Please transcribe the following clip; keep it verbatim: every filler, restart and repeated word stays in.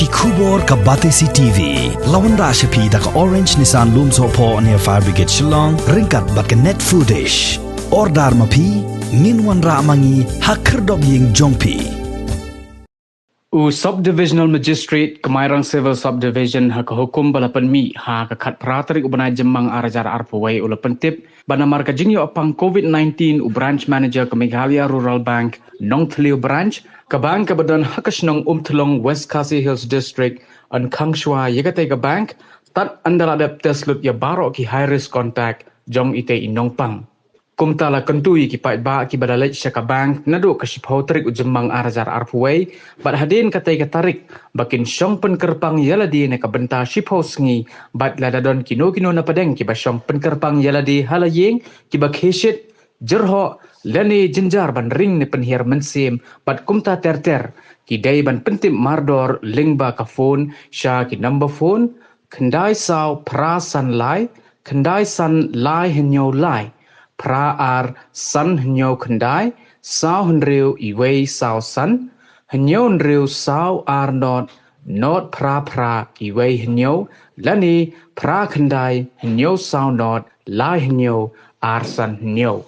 Khubor ka Batesi TV la wanrah sha phi da ka Orange Nissan Lumsohphoh near Fire Brigade Shillong ryngkat bad ka Net Foodish. Order ma phi, ngin wanrah ma ngi ha khyrdop ïing jong phi. U Subdivisional Magistrate ka Mairang Civil Subdivision ha ka hukum ba la pynmih ha ka khatphra tarik u bnai Jymmang ar hajar arphew wei u la pyntip ba namar ka jingïoh pang COVID nineteen u Branch Manager ka Meghalaya Rural Bank Nongthliew Branch, ka bank kaba don ha ka shnong Umthlong, West Khasi Hills District, yn khang shuwa ïa katei ka bank tad ynda la dep test lut ïa baroh ki high risk contact jong itei i nongpang. Kumta la kyntu ïa ki paidbah kiba la leit sha ka bank naduh ka shiphew tarik u Jymmang ar hajar arphew wei bad hadien katei ka tarik ba kin shong pynkyrpang ïa lade na ka bynta shiphew sngi, bad lada don kino kino na pdeng kiba shong pynkyrpang ïa lade ha la ïing, kiba khie shit, jyrhoh lane jynjar ban ring ne pynhiar mynsiem bad kumta ter ter, ki dei ban pyntip mardor lyngba ka phone sha ki number phone khyndai saw phra san lai khyndai san lai hynñiew lai, phra ar san hynñiew khyndai, saw hynriew iwei saw san, hynñiew hynriew saw ar not, not phra phra iwei hynñiew, lane phra khyndai hynñiew saw not lai hynñiew ar san hynñiew.